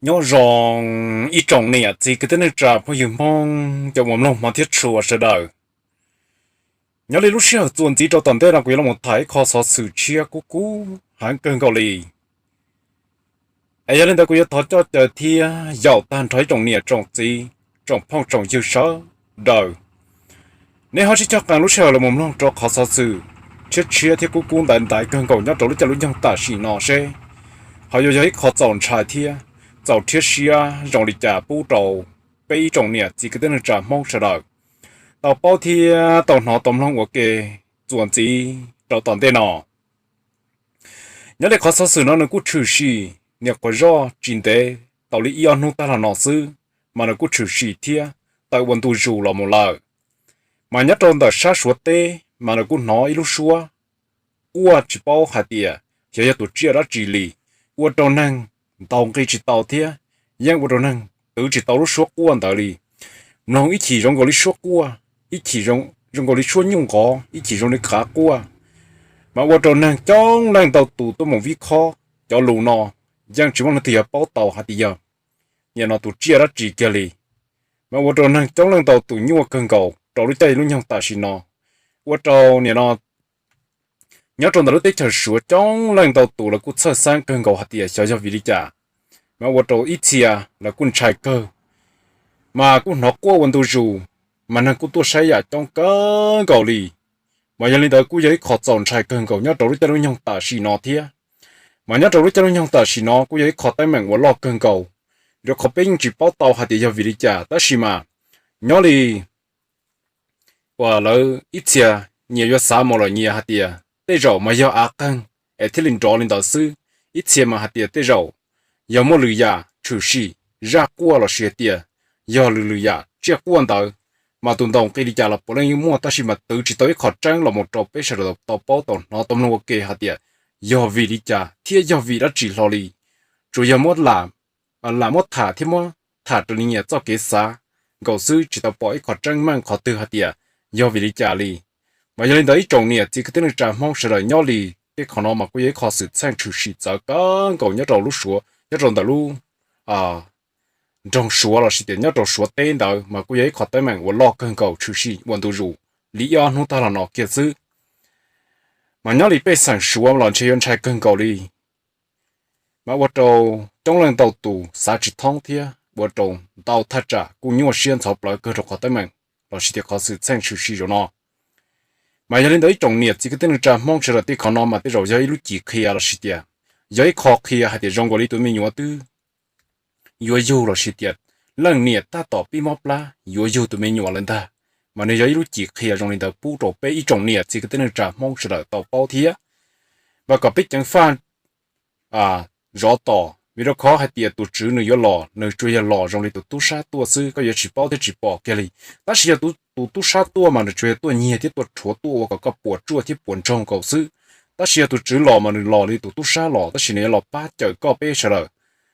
Nyob zoo ib tsoom niam txiv kwv tij neej tsa phooj ywg Hmoob cov uas mloog hmov thiab tshua sawv daws. Nyob li lub sij hawm txuas ntxiv rau tom ntej no kuv yuav los tham ib qho xov xwm tshiab kub kub heev kawg nkaus li. Es yog li ntawd kuv yuav thov coj caw thiab yaum tag nrho ib tsoom niam tsoom txiv, tsoom phooj tsoom ywg sawv daws, nej ho sib cog qee lub sij hawm los mus mloog rau qhov xov xwm tshiab tshiab thiab kub kub ntaiv ntaiv kawg nkaus nyob rau lub caij lub nyoog tam sim no seb ho yuav yog ib qho txaus ntshai thiab txaus rhiab siab zoo li cas pub rau peb ib tsoom niam txiv kwv tij neej tsa Hmoob sawv daws tau paub thiab tau hnov tau mloog ua ke txuas ntxiv rau tom ntej no. Nyob li qhov xov xwm no nws kuj tshwm sim niam quas zoj tsis ntev tau li ib ob hnub tag los no xwb, mas nws kuj tshwm sim thiab tawm ua ntu zus los mus lawm. Mas nyob rau ntawm sab Suav teb mas nws kuj hnov ib lub suab quaj tsis paub hais tias xyov yog tus tsiaj dab tsi li, ua rau neeg ntaus nqi tsis tau thiab yeej ua rau neeg twv tsis tau lub suab quaj ntawd li. Mloog ib chim zoo nkaus li suab quaj, ib chim zoo nkaus li suab nyuj nqov, ib chim zoo li qav quaj, mas ua rau neeg coob leej ntau tus tuaj mus vib khob cov lus no yeej tsis muaj leej twg yuav paub tau hais tias yog nim no tus tsiaj dab tsi kiag li. Mas ua rau neeg coob leej ntau tus nyuaj kawg nkaus rau lub caij lub nyoog tam sim no, ua rau nim no nyob rau ntawm lub teb chaws Suav coob leej ntau tus lawv kuj txhawj xeeb kawg nkaus hais tias xyov yog vim li cas. Mas ua rau ib txhia lawv kuj ntshai kawg, mas kuj hnov quaj ua ntu zus, mas neeg kuj tuaj saib yam coob kawg nkaus li. Mas yog li ntawd kuj yog ib qho txaus ntshai kawg nkaus nyob rau lub caij lub nyoog tam sim no thiab. Mas nyob rau lub caij lub nyoog tam sim no kuj yog ib qho teeb meem uas loj kawg nkaus, rau qhov peb yeej tsis paub tau hais tias yog vim li cas tab sis mas nyob li uas lawv ib txhia nyias yuav xav mus lawm nyias hais tias tej zaum mas yog av qeeg es thiaj li nrov li ntawd xwb, ib txhia mas hais tias tej zaum yog muaj lwm yam tshwm sim zaj quaj los sis hais tias yog lwm lwm yam tsiaj quaj ntawd, mas tus ntaus nqi li cas los puav leej yeej muaj tab sis mas twv tsis tau ib qho tseeb los mus rau peb sawv daws tau paub tau hnov tau mloog ua ke hais tias yog vim li cas thiab yog vim dab tsi hlo li. Tsuas yog muab lam muab tham thiab muab tham raws li nyias txoj kev xav nkaus xwb tsis tau pom ib qho tseeb meej qhov twg hais tias yog vim li cas li. Mas yog li ntawd ib tsoom niam txiv kwv tij neej tsa Hmoob sawv daws nyob li tej qhov no mas kuj yog ib qho xwm txheej tshwm sim txawv kawg nkaus nyob rau lub Suav nyob rau ntawm lub nroog Suav los sis tias nyob rau Suav teb ntawd mas kuj yog ib qho teeb meem uas loj kawg nkaus tshwm sim ua ntu zus li ib ob hnub tag los no kiag xwb. Mas nyob li pej xeem Suav los ntshe yuav ntshai kawg nkaus li. Mas ua rau coob leej ntau tus xav tsis thoob thiab ua rau ntau thaj tsam kuj nyuaj siab ntxhov plawv kawg rau qhov teeb meem los sis tias qhov xwm txheej tshwm sim zaum no. Mas yog li ntawd ib tsoom niam txiv kwv tij neej tsa Hmoob sawv daws tej qhov no mas tej zaum yog ib lub cim qhia los sis tias yog ib qho qhia hais tias zoo nkaus li tus me nyuam twb yuav yug los sis tias leej niam tab tom pib mob plab yuav yug tus me nyuam lawm ntag. Mas nws yog ib lub cim qhia zoo li ntawd pub rau peb ib tsoom niam txiv kwv tij neej tsa Hmoob sawv daws tau paub thiab. Mas kom peb ceev faj zov tos vim rau qhov hais tias tus tswv nws yuav los nws tsuas yog los zoo li tus tub sab tuaj xwb, koj yuav tsis paub thiab tsis pom kiag li. Tab sis yog tus tub sab tuaj mas nws tsuas yog tuaj nyiag thiab tuaj rhuav tuaj ua kom koj puas tsuaj thiab puas ntsoog nkaus xwb. Tab sis yog tus tswv los mas nws los li tus tub sab los tab sis nws yuav los pab cawm koj peb sawv daws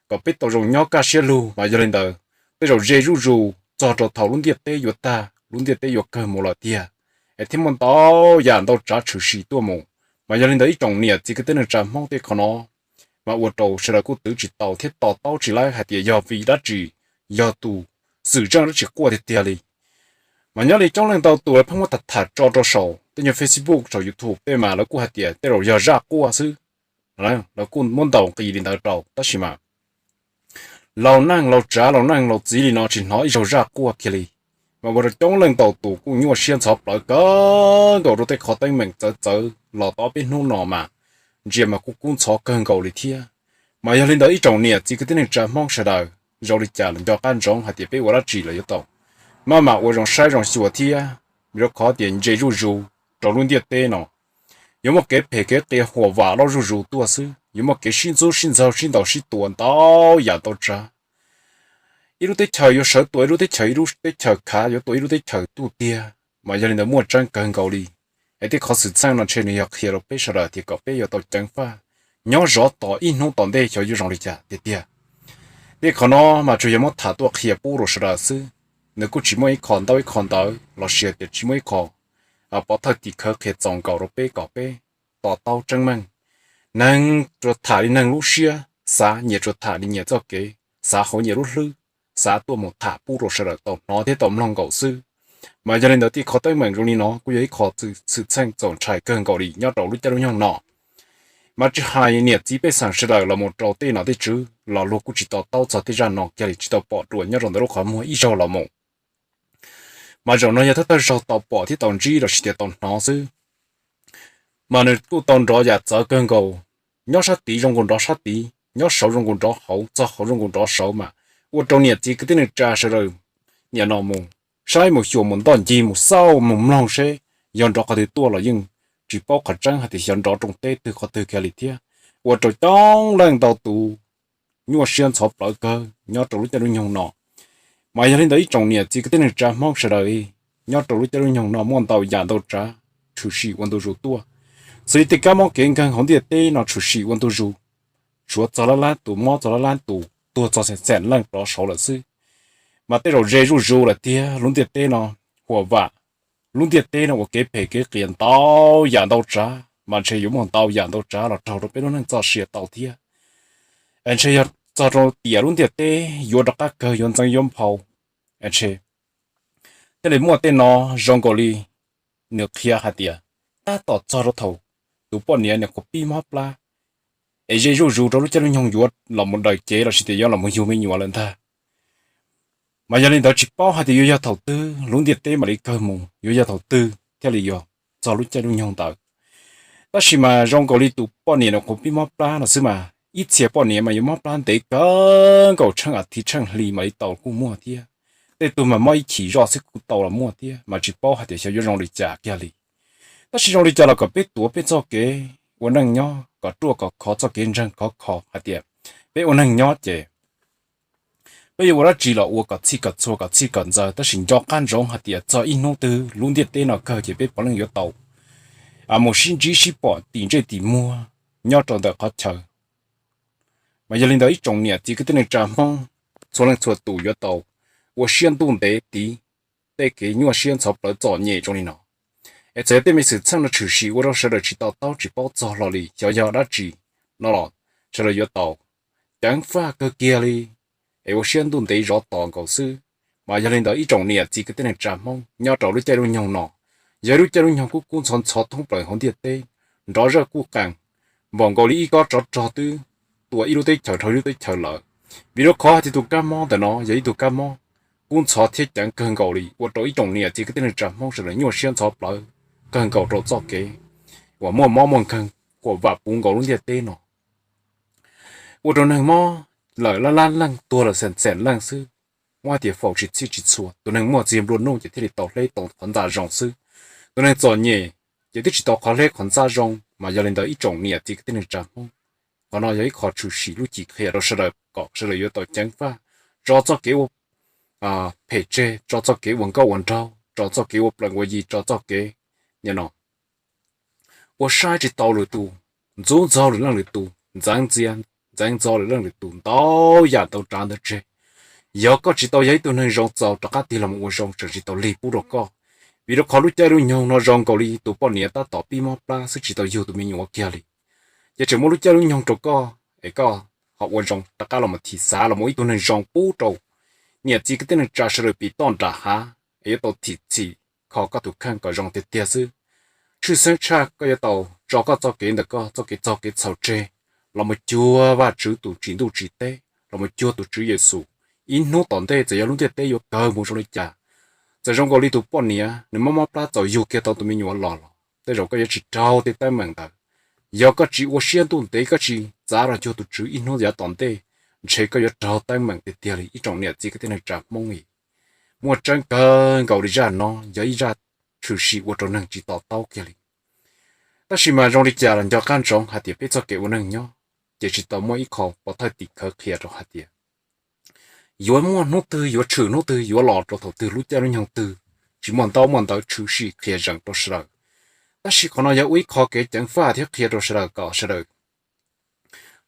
kom peb tau zoo nyob kaj siab lug. Mas yog li ntawd tej zaum ze zuj zus txog rau thaum lub ntiaj teb yuav tag lub ntiaj teb yuav kawg mus lawm tiag, es thiaj muaj ntau yam ntau tsav tshwm sim tuaj mus. Mas yog li ntawd ib tsoom niam txiv kwv tij neej tsa Hmoob tej qhov no mas ua rau sawv daws kuj twv tsis tau thiab to taub tsis lawv hais tias yog vim dab tsi, yog tus xwm txheej dab tsi quaj tiag tiag li. Mas nyob li coob leej ntau tus lawv pheej muab tham tham tso rau saum tej nyuag Facebook saum YouTube tej mas lawv kuj hais tias tej zaum yog zaj quaj xwb. Lawv kuj muab ntaus nqi li ntawd rau tab sis mas laus neej laus tsav laus neej laus txiv li no tsis hnov ib zaug zaj quaj kiag li. Mas ua rau coob leej ntau tus kuj nyuaj siab ntxhov plawv kawg nkaus rau tej qhov teeb meem txawv txawv los tau ob peb hnub no mas ntsia mas kuj kub ntxhov kawg nkaus li thiab. Mas yog li ntawd ib tsoom niam txiv kwv tij neej tsa Hmoob sawv daws, zoo li cas los nco qab ntsoov hais tias peb ua dab tsi los yuav tau maj mam ua zoo saib zoo xyuas thiab, rau qhov tias ntse zuj zus rau lub ntiaj teb no yuav muaj kev phem kev qias huam vam loj zuj zus tuaj xwb, yuav muaj kev sib ntxub sib ntxaug sib ntaus sib tua ntau yam ntau tsav. Ib lub teb chaws yuav sawv tua ib lub teb chaws, ib lub teb chaws khav yuav tua ib lub teb chaws tuaj tiag. Mas yog li ntawd muaj tseeb kawg nkaus li. Es tej qhov xwm txheej no ntshe nws yog qhia rau peb sawv daws tias kom peb yuav tau ceev faj, nyob zov tos ib hnub tom ntej xyov yuav zoo li cas tiag tiag. Tej qhov no mas tsuas yog muab tham tuaj qhia pub rau sawv daws xwb, nws kuj tsis muaj ib qho ntaub ib qho ntawv los sis hais tias tsis muaj ib qho pov thawj tim khawv qhia txaus nkaus rau peb kom peb to taub tseeb meej. Neeg tsuas tham li neeg lub siab xav, nyias tsuas tham li nyias txoj kev xav hauv nyias lub hlwb, xav tuaj mus tham pub rau sawv daws tau hnov thiab tau mloog nkaus xwb. Mas yog li ntawd tej qhov teeb meem zoo li no kuj yog ib qho xwm txheej txaus ntshai kawg nkaus li nyob rau lub caij lub nyoog no. Mas tsis hais niam txiv pej xeem sawv daws los mus rau tej nom tej tswv los luag kuj tsis to taub txog tej zaj no kiag li, tsis tau pom dua nyob rau ntawm lub qhov muag ib zaug los mus. Mas zaum no yog thawj thawj zaug tau pom thiab tau ntsib los sis tias tau hnov xwb. Mas nws kuj tau nrov yam txawv kawg nkaus, nyob sab tid zoo nkaus nrov sab tid, nyob saud zoo nkaus nrov hauv, txog hauv zoo nkaus nrov saud mas ua rau niam txiv kwv tij neej tsa sawv daws niam no mus saib mus xyuas mus ntoj ncig mus xauj mus mloog seb yog nrov qhov twg tuaj los yeej tsis paub qhov tseeb hais tias xyov nrov rooj teb twg qhov twg kiag li thiab. Ua rau coob leej ntau tus nyuaj siab ntxhov plawv kawg nyob rau lub caij lub nyoog no. Mas yog li ntawd ib tsoom niam txiv kwv tij neej tsa Hmoob sawv daws nyob rau lub caij lub nyoog no muaj ntau yam ntau tsav tshwm sim ua ntu zus tuaj. Xws li tej kab mob kev nkeeg hauv ntiaj teb no tshwm sim ua ntu zus, suav txog lab lab tus, mob txog lab lab tus, tuag txog xeem xeem leej rov saud lawm xwb. Mas tej zaum ze zuj zus lawm tiag lub ntiaj teb no, huam vam, lub ntiaj teb no ua kev phem kev qias ntau yam ntau tsav mas ntshe yuav muaj ntau yam ntau tsav los raug rau peb lub neej txoj sia tau thiab. Es ntshe yog txog rau tiam lub ntiaj teb yuav rov qab kawg yuav ntxeev yuav nphau, es ntshe thiaj li muaj tej no zoo nkaus li nws qhia hais tias tab tom txog rau thaum tus poj niam niam qhuav pib mob plab, es ze zuj zus rau lub caij lub nyoog yuav los mus daws cev los sis tias yuav los mus yug me nyuam lawm ntag. Mas yog li ntawd tsis paub hais tias yuav yog thaum twg lub ntiaj teb mam li kawg mus, yuav yog thaum twg thiaj li yuav txog lub caij lub nyoog ntawd. Tab sis mas zoo nkaus li tus poj niam no qhuav pib mob plab no xwb mas ib txhia poj niam mas yuav mob plab ntev kawg nkaus tsheej as thiv tsheej hli mam li tau kuj muaj thiab. Tej tug mas mob ib chim zoj xwb kuj tau los muaj thiab, mas tsis paub hais tias xyov yuav zoo li cas kiag li. Tab sis zoo li cas los kom peb tuav peb txoj kev ua neej nyob kom ruaj kom khov, txoj kev ntseeg khov kho hais tias peb ua neej nyob ces peb yuav ua dab tsi los ua kom txhij kom txhua kom txhij kom ntxaws, tab sis nco qab ntsoov hais tias txog ib hnub twg lub ntiaj teb no kawg ces peb puav leej yuav tau mus sib ntsib sib pom tim ntsej tim muag nyob rau ntawm qhov chaw. Mas yog li ntawd ib tsoom niam txiv kwv tij neej tsa Hmoob txhua leej txhua tus yuav tau ua siab ntuj ntev tiv tej kev nyuaj siab ntxhov plawv txom nyem zoo li no. Es txawm yog tej me xwm txheej no tshwm sim ua rau sawv daws tsis to taub tsis paub txog hlo li xyov yog dab tsi no los sawv daws yuav tau ceev faj kawg kiag li, es ua siab ntuj ntev zov tos nkaus xwb. Mas yog li ntawd ib tsoom niam txiv kwv tij neej tsa Hmoob nyob rau lub caij lub nyoog no, yog ib lub caij lub nyoog kub kub ntxhov ntxhov thoob plaws hauv ntiaj teb, nrov zaj kuj qees, npaum nkaus li ib kob tsov rog twb tua ib lub teb chaws dhau ib lub teb chaws lawm. Vim rau qhov hais tias tus kab mob ntawm no yog ib tug kab mob kub ntxhov thiab ceev kawg nkaus li ua rau ib tsoom niam txiv kwv tij neej tsa Hmoob sawv daws nyuaj siab ntxhov plawv kawg nkaus rau txoj kev uas muaj mob muaj nkeeg huam vam puv nkaus lub ntiaj teb no. Ua rau neeg mob lawm lab lab leej, tuag lawm xeem xeem leej xwb. Muab hais tias faus tsis txhij tsis txhua, tus neeg muaj txiag nplua nuj ces thiaj li tau hleb tau qhov ntxa zoo xwb. Tus neeg txom nyem ces twb tsis tau qhov hleb qhov ntxa zoo. Mas yog li ntawd ib tsoom niam txiv kwv tij neej tsa Hmoob, qhov no yog ib qho tshwm sim lub cim qhia rau sawv daws kom sawv daws yuav tau ceev faj, tso txoj kev ua phem tseg, tso txoj kev ua nkauj ua nraug, tso txoj kev ua plees ua yi, tso txoj kev nim no ua saib tsis taus lwm tus, ntxub ntxaug lwm leej lwm tus, ntxeev ntxias ntxeev ntxo lwm leej lwm tus, ntau yam ntau tsav ntawd tseg. Yog koj tsis tau yog ib tug neeg zoo txaus rov qab tig los mus ua zoo tseem tsis tau lig pub rau koj. Vim rau qhov lub caij lub nyoog no zoo nkaus li tus poj niam tab tom pib mob plab xwb tsis tau yug tus me nyuam kiag li, ces tseem muaj lub caij lub nyoog rau koj es koj ho ua zoo rov qab los mus thim xav los mus ib tug neeg zoo pub rau niam txiv kwv tij neej tsa sawv daws pim toj nram hav es yuav tau thim txhim kho koj tus kheej kom zoo tiag tiag xwb. Tshwj xeeb tshaj koj yuav tau tso koj txoj kev ntawm koj txoj kev txaug kev txhaum tseg, los mus cuag Vajtswv tus tsim ntuj tsim teb, los mus cuag tus Tswv Yexus. Ib hnub tom ntej txawm yog lub ntiaj teb yuav kawg mus zoo li cas, txawm zoo nkaus li tus poj niam nws mob mob plab txaus yug kiag tau tus me nyuam los los tej zaum koj yuav tsis raug tej teeb meem ntawd. Yog koj tsis ua siab ntuj ntev koj tsis txav los cuag tus Tswv ib hnub yav tom ntej, ntshe koj yuav raug teeb meem tiag tiag li ib tsoom niam txiv kwv tij neej tsa Hmoob li. Muaj tseeb kawg nkaus li zaj no yog ib zaj tshwm sim ua rau neeg tsis to taub kiag li. Tab sis mas zoo li cas los nco qab ntsoov hais tias peb txoj kev ua neeg nyob ces tsis tau muaj ib qho pov thawj tim khawv qhia rau hais tias yuav muaj hnub twg yuav tshwm hnub twg yuav los rau thaum twg lub caij lub nyoog twg, tsis muaj ntaub muaj ntawv tshwm sim qhia zeem rau sawv daws. Tab sis qhov no yog ua ib qho kev ceev faj thiab qhia rau sawv daws kom sawv daws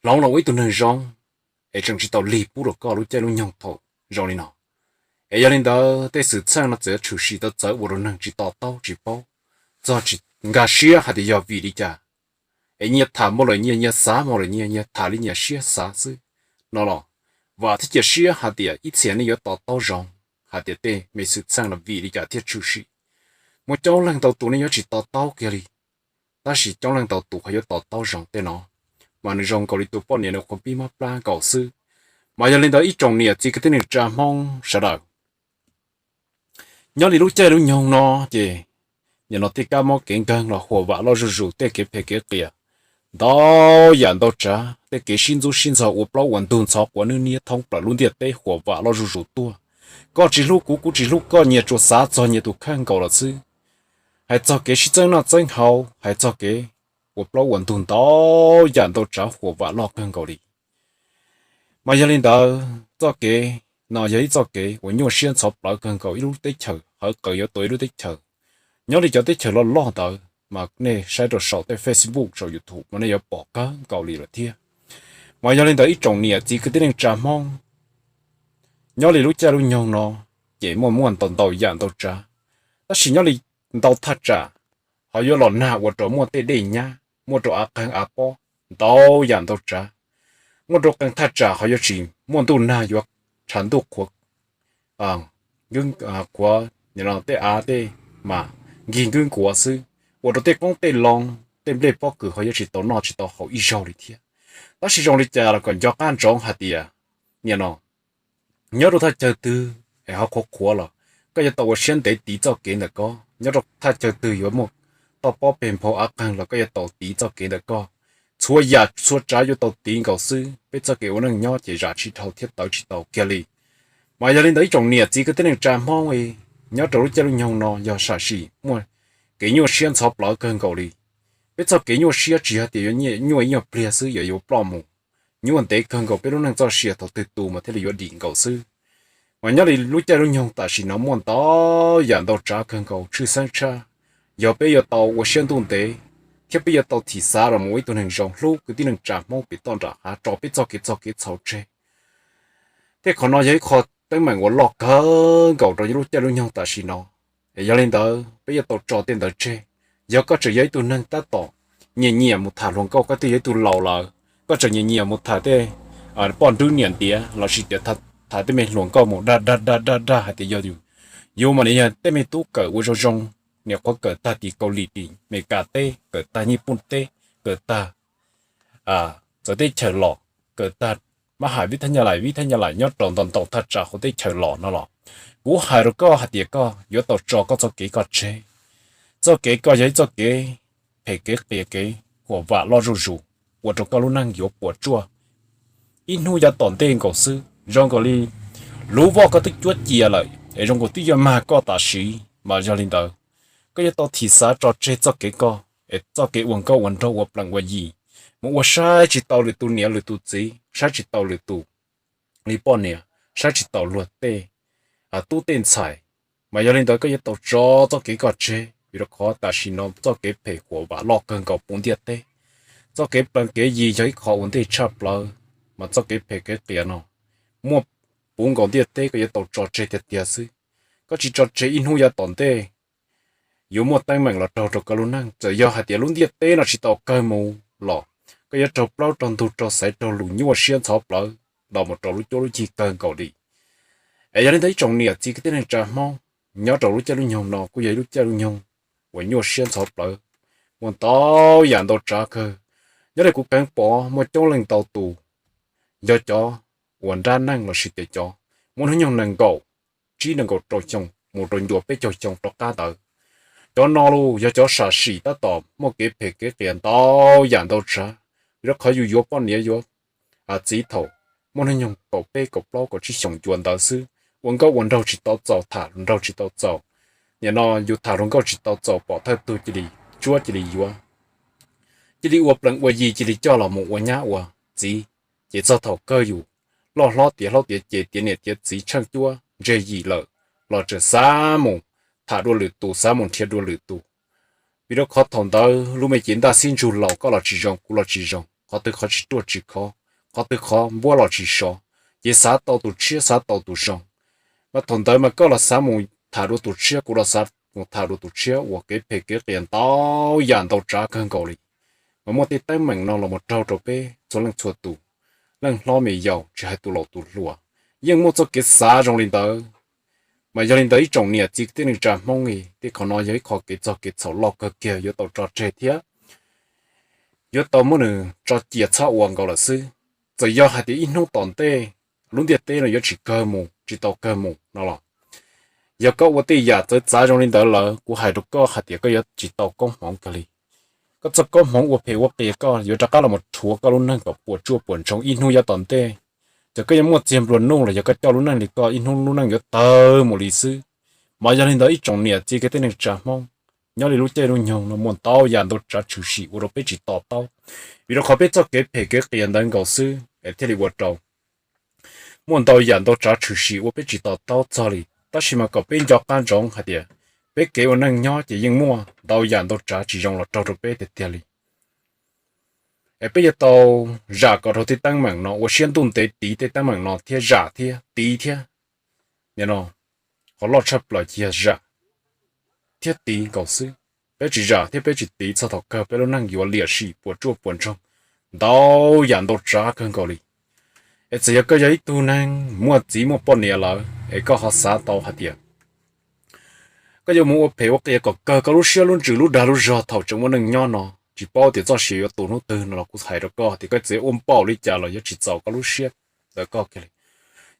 hloov los ua ib tug neeg zoo, es tseem tsis tau lig pub rau koj lub caij lub nyoog thaum zoo li no. Es yog li ntawd tej xwm txheej no txawm yuav tshwm sim tau txawv ua rau neeg tsis to taub tsis paub, txog tsis nkag siab hais tias yog vim li cas. Es nyias tham mus lawm nyias, nyias xav mus lawm nyias, nyias tham li nyias siab xav xwb no los, vam thiab cia siab hais tias ib txhia nej yuav to taub zoo hais tias tej me xwm txheej los vim li cas thiaj tshwm sim. Muaj coob leej ntau tus nej yuav tsis to taub kiag li, tab sis coob leej ntau tus ho yuav to taub zoo tej no, mas nws zoo nkaus li tus poj niam nws qhuav pib mob plab nkaus xwb. Mas yog li ntawd ib tsoom niam txiv kwv tij neej tsa Hmoob sawv daws, nyob li lub caij lub nyoog no ces nim no tej kab mob kev nkeeg los huam vam loj zuj zus, tej kev phem kev qias ntau yam ntau tsav, tej kev sib ntxub sib ntxhov ua plaub ua ntug ntxhov quav nwb niab thoob plaws lub ntiaj teb huam vam loj zuj zus tuaj. Koj tsis hlub kuv, kuv tsis hlub koj, nyias tsuas xav txog nyias tus kheej nkaus lawm xwb. Hais txog kev sib txeeb noj txeeb haus, hais txog kev ua plaub ua ntug ntau yam ntau tsav huam vam loj kawg nkaus li. Mas yog li ntawd txoj kev no yog ib txoj kev uas nyuaj siab ntxhov plawv kawg nkaus, ib lub teb chaws hawv qawv yuav tau ib lub teb chaws. Nyob li cov teb chaws loj loj ntawd mas nej saib rau saum tej Facebook saum YouTube mas nej yuav pom kawg nkaus li lawm thiab. Mas yog li ntawd ib tsoom niam txiv kwv tij neej tsa Hmoob, nyob li lub caij lub nyoog no ces muaj muaj ntau ntau yam ntau tsav, tab sis nyob li ntau thaj tsam ho yuav los nag ua rau muaj tej dej nyab, muaj rau av qeeg av pob ntau yam ntau tsav, muaj rau qee thaj tsam ho yuav tsis muaj ntuj nag yuav tshav ntuj qhuav, qhuav tej av tej mas nkig nkwb nkuav xwb, ua rau tej qoob tej loo, tej nplej pob kws ho yuav tsis tau noj tsis tau haus ib zaug li thiab. Tab sis zoo li cas los kom nco qab ntsoov hais tias nim no nyob rau thaj chaw twg es ho qhuav qhuav los koj yuav tau ua siab ntev tiv txoj kev ntawm koj. Nyob rau thaj chaw twg yuav muaj toj pob peg nphau av qeeg los koj yuav tau tiv txoj kev ntawm koj. Txhua yam txhua tsav yuav tau tiv nkaus xwb, peb txoj kev ua neej nyob ces zam tsis dhau thiab tawv tsis tau kiag li. Mas yog li ntawd ib tsoom niam txiv kwv tij neej tsa Hmoob, nyob rau lub caij lub nyoog no yog sam sim muaj kev nyuaj siab ntxhov plawv kawg nkaus li. Peb txoj kev nyuaj siab tsis yog tias yuav nyuaj ib nyuag pliag xwb, yuav yuav ploj mus, nyuaj ntev kawg nkaus peb lub neej txoj sia thaum twg tu mas thiaj li yuav dim nkaus xwb. Mas nyob li lub caij lub nyoog tam sim no muaj ntau yam ntau tsav kawg nkaus tshwj xeeb tshaj. Yog peb yuav tau ua siab ntuj ntev thiab peb yuav tau thim xav los mus ua ib tug neeg zoo hlub kwv tij neej tsa Hmoob pem toj nram hav, tso peb txoj kev txog kev txhaum tseg. Tej qhov no yog ib qho teeb meem uas loj kawg nkaus rau lub caij lub nyoog tam sim no. Es yog li ntawd peb yuav tau tso tej ntawd tseg. Yog koj tseem yog ib tug neeg tab tom nyiam nyiam mus tham hluas nkauj, koj twb yog ib tug laus lawm, koj tseem nyiam nyiam mus tham tej poj nrwb niam ntiav lossis tias tham tej me hluas nkauj mus dag dag dag dag dag hais tias yog yus, yus mas nws yog tej me tub kawm ua zoo zoo, niam qhuav kawm tag tim Kaus Lim tim Meskas teb, kawm tag Nyij Pooj teb, kawm tag txawv teb chaws los, kawm tag mab hais vib thab nya lais, vib thab nya lais nyob rau ntau ntau thaj tsam hauv teb chaws los no los, kuv hais rau koj hais tias koj yuav tau tso koj txoj kev koj tseg. Txoj kev koj yog ib txoj kev phem kev qias kev huam vam loj zuj zus, ua rau koj lub neej yuav puas tsuaj ib hnub yav tom ntej nkaus xwb. Zoo nkaus li luv voj koj twb cuab cia lawm es zoo nkaus twb yuav mag koj tam sim, mas yog li ntawd koj yuav tau thim xav tso tseg txoj kev koj es txoj kev ua nkauj ua nraug ua plees ua yim, mus ua saib tsis taus lwm tus niam lwm tus txiv, saib tsis taus lwm tus li poj niam, saib tsis taus luag tej tub tej ntxhais. Mas yog li ntawd koj yuav tau tso txoj kev koj tseg, vim rau qhov tam sim no txoj kev phem huam vam loj kawg nkaus puv ntiaj teb. Txoj kev plees kev yim yog ib qho ua ntej tshaj plaws, mas txoj kev phem kev qias no muaj puv nkaus ntiaj teb, koj yuav tau tso tseg tiag tiag xwb. Koj tsis tso tseg ib hnub yav tom ntej yuav muaj teeb meem los raug rau koj lub neej. Txawm yog hais tias lub ntiaj teb no tsis tau kawg mus los koj yuav raug plaub raug ntug raug xaiv raug lus nyuaj siab ntxhov plawv los mus rau lub cuab lub yig kawg nkaus li. Es yog li ntawd ib tsoom niam txiv kwv tij neej tsa Hmoob, nyob rau lub caij lub nyoog no kuj yog ib lub caij lub nyoog uas nyuaj siab ntxhov plawv, muaj ntau yam ntau tsav kawg. Nyob li kuv kheev pom muaj coob leej ntau tus yog cov uas nrab neej lossis tias cov muaj hnub nyoog nees nkaum tsib nees nkaum rau xyoo mus rau ncua peb caug xyoo rov qab ntawd. Cov no los yog cov sam sim tab tom muaj kev phem kev qias ntau yam ntau tsav, vim rau qhov yus yuav poj niam yuav txiv thaum muaj hnub nyoog kaum peb kaum plaub kaum tsib xyoos ncua ntawd xwb, ua nkauj ua nraug tsis tau txaus, tham nraug tsis tau txaus. Nim no yus tham hluas nkauj tsis tau txaus, pom thawj tug cia li tsuab cia li yuav, cia li ua plees ua yim, cia li coj los mus ua nyab ua txiv. Ces txog thaum kawg yus loj hlob tiav hlob tiav ces tiav niam tiav txiv tsheej cuab ntseg yim lawm los tseem xav mus tham dua lwm tus, xav mus nrhiav dua lwm tus. Vim rau qhov thaum ntawd lub me cev ntaj xib ntsug laus, koj los tsis zoo kuv los tsis zoo, qhov twg qhov tsis ruaj tsis khov, qhov twg qhov npuab los tsis sov, ces xav tau tus tshiab xav tau tus zoo. Mas thaum ntawd mas koj los xav mus tham dua tus tshiab, kuv los xav mus tham dua tus tshiab, ua kev phem kev qias ntau yam ntau tsav kawg nkaus li. Mas muaj tej teeb meem no los mus raug rau peb txhua leej txhua tus. leej hlob me yaus, tsis hais tus laus tus hluas, yeej muaj txoj kev xav zoo li ntawd. Mas yog li ntawd ib tsoom niam txiv kwv tij neej tsa Hmoob, tej qhov no yog ib qho kev txog kev txhaum loj kawg kiag yuav tau tso tseg thiab yuav tau muab nws tso cia txhob ua nkaus lawm xwb. Txawm yog hais tias ib hnub tom ntej lub ntiaj teb no yuav tsis kawg mus, tsis tau kawg mus no los, yog koj ua tej yam txawv txav zoo li ntawd lawm, kuv hais rau koj hais tias koj yuav tsis tau koob hmoov kiag li. Koj txoj koob hmoov ua phem ua qias koj yuav rov qab los mus rhuav koj lub neej kom puas tsuaj puas ntsoog ib hnub yav tom ntej. Ces koj yuav muaj txiag nplua nuj los yog koj coj lub neej li koj ib hnub lub neej yuav tawg mus li xwb. Mas yog li ntawd ib tsoom niam txiv kwv tij neej tsa Hmoob, nyob li lub caij lub nyoog no muaj ntau yam ntau tsav tshwm sim ua rau peb tsis to taub, vim rau qhov peb txoj kev phem kev qias ntawd nkaus xwb es thiaj li ua rau muaj ntau yam ntau tsav tshwm sim ua peb tsis to taub txog li. Tab sis mas kom peb nco qab ntsoov hais tias peb kev ua neej nyob ces yeej muaj ntau yam ntau tsav tsis zoo los raug rau peb tiag tiag li. Es peb yuav tau zam kom raug tej teeb meem no, ua siab ntuj ntev tiv tej teeb meem no thiab zam thiab tiv thiab. Qhov loj tshaj plaws cia zam thiab tiv nkaus xwb. Peb tsis zam thiab peb tsis tiv txog thaum kawg peb lub neej yuav liam sim puas tsuaj puas ntsoog ntau yam ntau tsav kawg nkaus li. Es txawm yog koj yog ib tug neeg muaj txiv muaj poj niam lawm es koj ho xav tau hais tias koj yuav mus ua phem ua qias kom kawg koj lub siab lub ntsws lub dag lub zog thaum tseem ua neej nyob no, tsis paub tias txoj sia yuav tu hnub twg no los kuv hais rau koj tias koj txawm ua npaum li cas los yuav tsis txaus koj lub siab ntawm koj kiag li.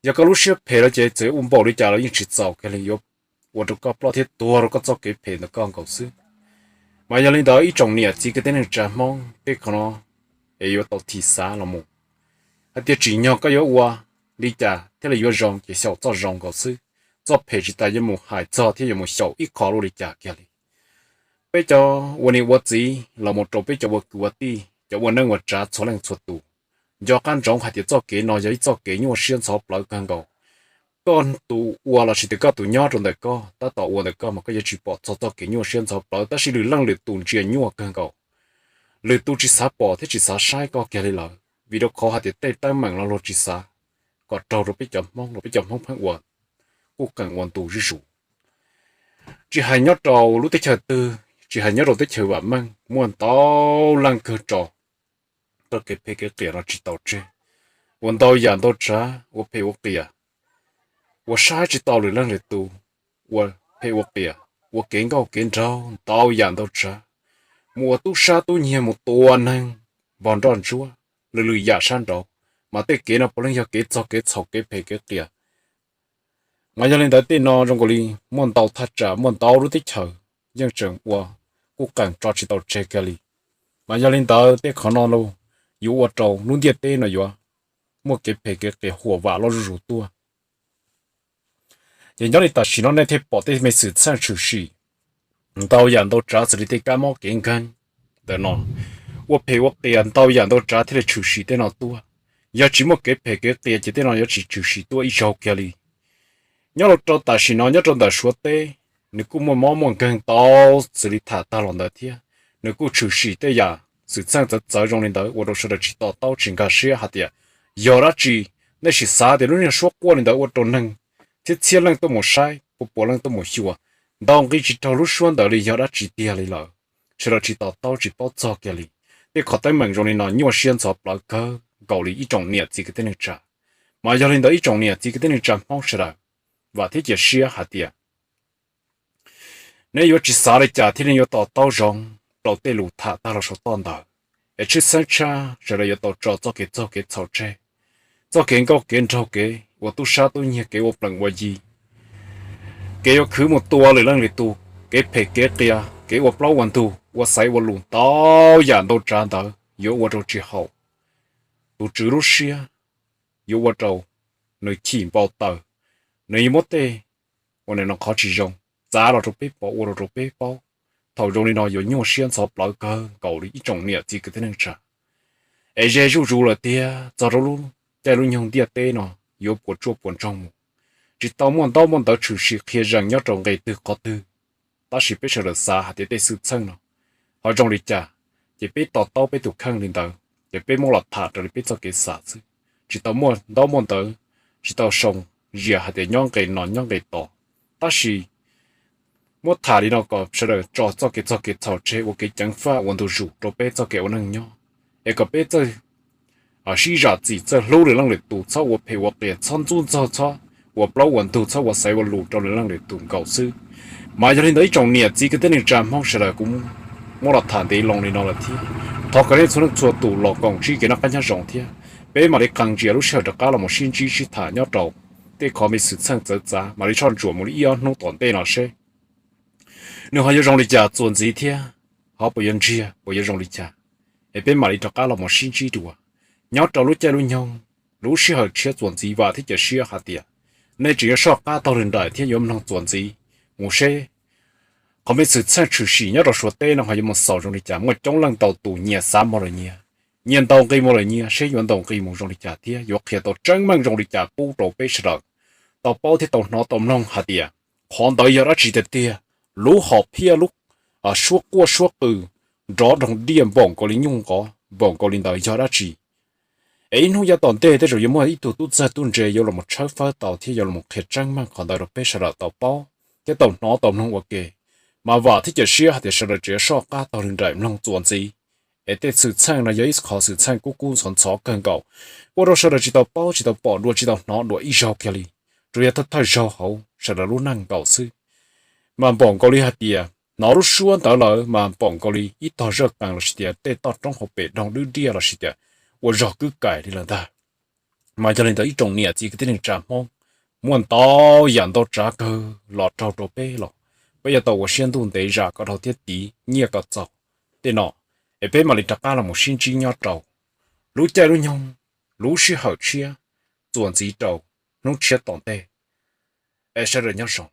Yog koj lub siab phem lawm ces txawm ua npaum li cas los yeej tsis txaus kiag li, yuav ua rau koj ploj thiab tuag rau koj txoj kev phem ntawm koj nkaus xwb. Mas yog li ntawd ib tsoom niam txiv kwv tij neej tsa Hmoob, tej qhov no es yuav tau thim xav los mus hais tias tsim nyog koj yuav ua li cas thiaj li yuav zoo ces xyaum txoj zoo nkaus xwb. Txoj phem tsis tas yuav mus hais txog thiab yuav mus xyaum ib qho luaj li cas kiag li. Peb cov ua niam ua txiv los mus rau peb cov ua kwv ua tij, cov ua neej ua tsav txhua leej txhua tus, nco qab ntsoov hais tias txoj kev no yog ib txoj kev nyuaj siab ntxhov plawv kawg nkaus. Koj tus ua los sis tias koj tus nyob rau ntawm koj tab tom ua ntawm koj mas koj yuav tsis pom txog txoj kev nyuaj siab ntxhov plawv, tab sis lwm leej lwm tus ntsia nyuaj kawg nkaus. Lwm tus tsis xav pom thiab tsis xav saib koj kiag li lawm, vim rau qhov hais tias tej teeb meem no luag tsis xav kom raug rau peb cov Hmoob los peb cov Hmoob pheej ua kuj qees ua ntu zuj zus. Tsis hais nyob rau lub teb chaws twg, tsis hais nyob rau teb chaws vam meej, muaj ntau leej kawg tso txoj kev phem kev qias no tsis tau tseg, ua ntau yam ntau tsav ua phem ua qias, ua saib tsis taus lwm leej lwm tus, ua phem ua qias, ua kev nkauj kev nraug ntau yam ntau tsav, mus ua tub sab tub nyiag mus tua neeg npog nroj ntsuab, lwm lwm yam sab nraud, mas tej kev no puav leej yog kev txog kev txhaum kev phem kev qias. Mas yog li ntawd tej no zoo nkaus li muaj ntau thaj tsam muaj ntau lub teb chaws yeej tseem ua kuj qees tso tsis tau tseg kiag li. Mas yog li ntawd tej qhov no los yuav ua rau lub ntiaj teb no yuav muaj kev phem kev qias huam vam loj zuj zus tuaj. Ces nyob li tam sim no nej thiaj pom tej me xwm txheej tshwm sim ntau yam ntau tsav xws li tej kab mob kev nkeeg ntawm no, ua phem ua qias ntau yam ntau tsav thiaj li tshwm sim tej no tuaj. Yog tsis muaj kev phem kev qias ces tej no yuav tsis tshwm sim tuaj ib zaug kiag li. Nyob rau tam sim no nyob rau ntawm Suav teb, nws kuj muaj mob muaj nkeeg ntau xws li tham tag los ntawd thiab, nws kuj tshwm sim tej yam xwm txheej txawv txawv zoo li ntawd ua rau sawv daws tsis to taub tsis nkag siab hais tias yog dab tsi. Nej sim xav tias lub niag suab quaj li ntawd ua rau neeg txhiab txhiab leej tuaj mus saib, pua pua leej tuaj mus xyuas, ntau nqi tsis raug lub suab ntawd li yog dab tsi tiag li lawm. Sawv daws tsis to taub tsis paub txog kiag li. Tej qhov teeb meem zoo li no nyuaj siab ntxhov plawv kawg nkaus li ib tsoom niam txiv kwv tij neej tsa. Mas yog li ntawd ib tsoom niam txiv kwv tij neej tsa Hmoob sawv daws, vam thiab cia siab hais tias neb yuav tsis xav li cas thiaj li yuav to taub zoo rau tej lus tham tag los saum toj ntawd, es tshwj xeeb tshaj sawv daws yuav tau tso txoj kev txog kev txhaum tseg, txoj kev nkauj kev nraug, kev ua tub sab tub nyiag, kev ua plees ua yi, kev yuav khwv mus tua lwm leej lwm tus, kev phem kev qias, kev ua plaub ua ntug, ua xaiv ua lus ntau yam ntau tsav ntawd yuav ua rau tsis haum tus tswv lub siab, yuav ua rau nws chim npau taws, nws yuav muab tej ua no qhov tsis zoo txav los rau peb pom ua rau rau peb paub. Thaum zoo li no yuav nyuaj siab ntxhov plawv kawg nkaus li ib tsoom niam txiv kwv tij neej tsa. Es ze zuj zus lawm tiag txog rau lub caij lub nyoog ntiaj teb no yuav puas tsuaj puas ntsoog mus, tsis tau muaj ntaub muaj ntawv tshwm sim qhia zees nyob rau nqe twg qhov twg. Tab sis peb sawv daws xav hais tias tej xwm txheej no ho zoo li cas, ces peb to taub peb tus kheej li ntawd ces peb muab los tham raws li peb txoj kev xav xwb, tsis tau muaj ntaub muaj ntawv, tsis tau sau zias hais tias nyob nqe no nyob nqe tod. Tab sis muab tham li no kom sawv daws tso txoj kev txog kev txhaum tseg ua kev ceev faj ua ntu zus rau peb txoj kev ua neej nyob, es kom peb txawj sib zam txim txawj hlub lwm leej lwm tus, txhob ua phem ua qias, txhob ntxub ntxaug, txhob ua plaub ua ntug, txhob ua xaiv ua lus rau lwm leej lwm tus nkaus xwb. Mas yog li ntawd ib tsoom niam txiv kwv tij neej tsa Hmoob sawv daws, kuv muab los tham ntev loo li no lawm thiab. Thov kom nej txhua leej txhua tus los koom sib kev noj qab nyob zoo thiab. Peb mam li qee ntsia lub sij hawm rov qab los mus sib ntsib sib tham nyob rau tej qhov me xwm txheej txawv txav mam li soj ntsuam mus li ib ob hnub tom ntej no seb nws ho yuav zoo li cas txuas ntxiv thiab ho puas yuav ntsiag puas yuav zoo li cas. Es peb mam li rov qab los mus sib ntsib dua nyob rau lub caij lub nyoog, lub sij hawm tshiab txuas ntxiv. Vam thiab cia siab hais tias nej tseem yuav soj qab taug lwm daim thiab yuav mloog txuas ntxiv mus seb qhov me xwm txheej tshwm sim nyob rau Suav teb no ho yuav mus xaus zoo li cas. Muaj coob leej ntau tus nyias xav mus lawm nyias, nyias ntaus nqi mus lawm nyias, seb yuav ntaus nqi mus zoo li cas thiab yuav qhia tau tseeb meej zoo li cas pub rau peb sawv daws tau paub thiab tau hnov tau mloog hais tias qhov ntawd yog dab tsi tiag tiag. Lub hom phiaj, lub suab quaj suab qw nrov doog diaj npaum nkaus li nyuj nqov npaum nkaus li ntawd yog dab tsi? Es ib hnub yav tom ntej tej zaum yuav muaj ib tug tub txawg tub ntse yuav los mus tshawb fawb tau thiab yuav los mus qhia tseeb meej qhov ntawd rau peb sawv daws tau paub thiab tau hnov tau mloog ua ke. Mas vam thiab cia siab hais tias sawv daws tseem yuav soj qab taug lwm daim mloog txuas ntxiv. Es tej xwm txheej no yog ib qhov xwm txheej kub kub ntxhov ntxhov kawg nkaus, ua rau sawv daws tsis tau paub, tsis tau pom dua, tsis tau hnov dua ib zaug kiag li. Tsuas yog thawj thawj zaug hauv sawv daws lub neej nkaus xwb. Mas npaum nkaus li hais tias hnov lub suab ntawd lawm mas npaum nkaus li ib tog zawj qees lossis tias tej toj roob hauv pes doog dwb diaj lossis tias ua zog kwb kais li lawm ntag. Mas yog li ntawd ib tsoom niam txiv kwv tij neej tsa Hmoob, muaj ntau yam ntau tsav kawg los raug rau peb los, peb yuav tau ua siab ntuj ntev zam kom dhau thiab tiv nyiaj kom txaus tej no. Es peb mam li rov qab los mus sib ntsib nyob rau lub caij lub nyoog, lub sij hawm tshiab txuas ntxiv rau hnub tshiab tom ntej. Es sawv daws nyob zoo.